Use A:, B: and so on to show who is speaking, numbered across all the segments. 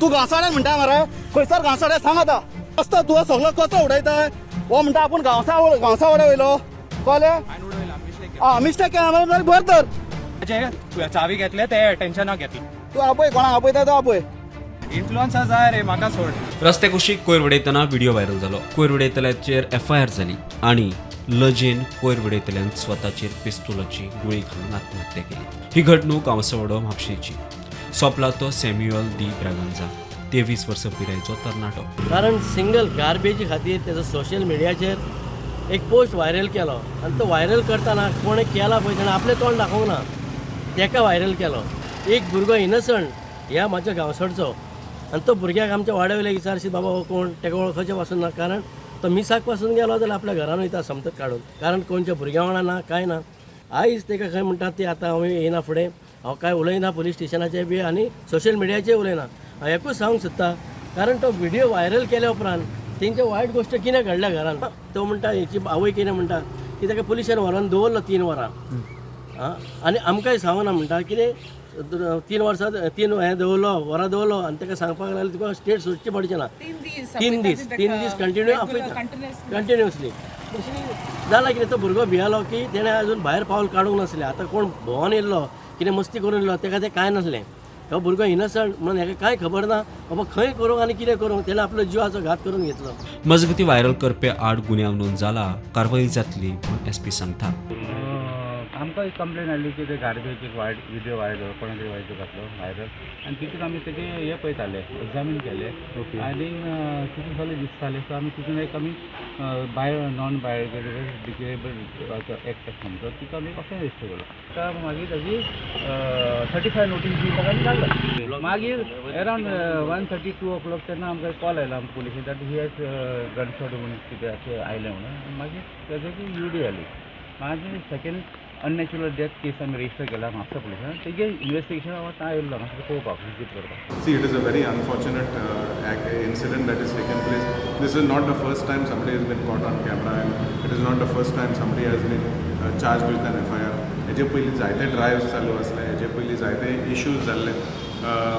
A: तूं गांवसाड्यान म्हणटा मरे, खंयसर गांवसाड्या सांग आतां. रस्तो तुका सगळो कचरो उडयता. हो म्हणटा आपूण गांवसा गांवसावाड्या वयलो, कळ्ळें? आं, मिस्टेक केला जाल्यार भर तर.
B: तुवें चावी घेतले ते टेन्शनाक घेतले.
A: तूं आपय, कोणाक आपयता तो आपय.
B: इन्फ्लुअन्सर जाय रे म्हाका, सोड.
C: रस्त्या कुशीक कोयर उडयतना व्हिडिओ व्हायरल जालो. कोयर उडयतल्याचेर एफआयआर जाली आनी लजेन कोयर उडयतल्यान स्वताचेर पिस्तुलाची गुळी घालून आत्महत्या केली. ही घडणूक गांवसवाडो, म्हापशेची. सोंपला तो सॅम्युअल दी ब्रागांझा, 23 वर्सां पिरायेचो तरणाटो.
D: कारण सिंगल गार्बेजी खातीर तेजो सोशल मिडियाचेर एक पोस्ट व्हायरल केलो आनी तो व्हायरल करतना कोणें केला पळय, तेणें आपलें तोंड दाखोवंक ना, तेका व्हायरल केलो. एक भुरगो इनसंट ह्या म्हाज्या गांवसडचो आनी तो भुरग्याक आमच्या वाड्या वयल्या विचारशी, बाबा हो कोण, तेका वळखचें पासून ना. कारण तो मिसाक पासून गेलो जाल्यार आपल्या घरान वयता समतक काडून, कारण कोणच्या भुरग्या वांगडा ना, कांय ना. आयज तेका खंय म्हणटा ती आतां हांव येयना फुडें, हांव कांय उलयना पुलीस स्टेशनाचेर बी आनी सोशल मिडियाचेर उलयना. हांव एकूच सांगूंक सोदता, कारण तो व्हिडिओ व्हायरल केल्या उपरांत तेंच्या वायट गोश्ट कितें घडल्या घरान. तो म्हणटा, हेची आवय कितें म्हणटा की ताका पुलिसान व्हरोन दवरलो 3 वरां. आं, आनी आमकांय सांगना म्हणटा कितें, 3 वर्सां तीन हें दवरलो, वरां दवरलो आनी ताका सांगपाक लागले, तुका स्टेट सोडचें पडचें ना.
E: 3 दीस.
D: 3 दीस, 3 दीस कंटिन्यू आपयता कंटिन्युअसली. जालां कितें, तो भुरगो भियालो की तेणें अजून भायर पावल काडूंक नासलें. आतां कोण भोंवन येयल्लो, कितें मस्ती करून येयल्लो, तेका तें कांय नासलें. हो भुरगो इनसंट म्हणून हेका कांय खबर ना बाबा खंय करूंक आनी कितें करूंक. तेणें आपलो जिवाचो घात करून घेतलो.
C: मजगती, व्हायरल करपी आड गुन्यांव नोंद जाला, कारवाई जातली म्हूण एसपी सांगता.
F: आमकां एक कंप्लेन आयली की ते गार्बेज एक वायट व्हिडिओ व्हायरल, कोणा तरी व्हायरल घातलो व्हायरल आनी तितून आमी तेजे हे पळयताले, एग्जामीन केले आनी तितून सगळें दिसतालें. सो आमी तितून एक आमी बायो नॉन बायोडिग्रेडेबल एक्ट आसा आमचो, तितून आमी ऑफेन्स रजिस्टर केलो. ताका मागीर ताजी 35 नोटीस दी ताका आमी धाडलो. मागीर around 1:30, 2 o'clock तेन्ना आमकां कॉल आयलो आमकां पुलिशेन that he has gunshot म्हणून कितें अशें आयलें म्हणून. मागीर तेजे ती युडी आली. मागीर सेकंड अननॅचरल डेथ केस आमी रजिस्टर केला म्हापसा पुलिसान. तेजे इन्वेस्टिगेशन आतां आयिल्लो हांगासर पळोवपाक, विजीट करपाक.
G: See, it is a very unfortunate incident that has taken place. This is not the first time somebody has been caught on camera and it is not the first time somebody has been charged with an FIR. हेजे पयलीं जायते ड्रायव्स चालू आसले, हेजे पयलीं जायते issues जाल्ले,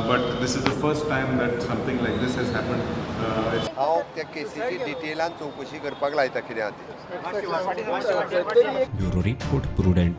G: but this is the first time that something like this has happened.
H: हांव त्या केसीची डिटेलान चवकशी करपाक लायता, कितें आहा ती.
C: Bureau report, prudent.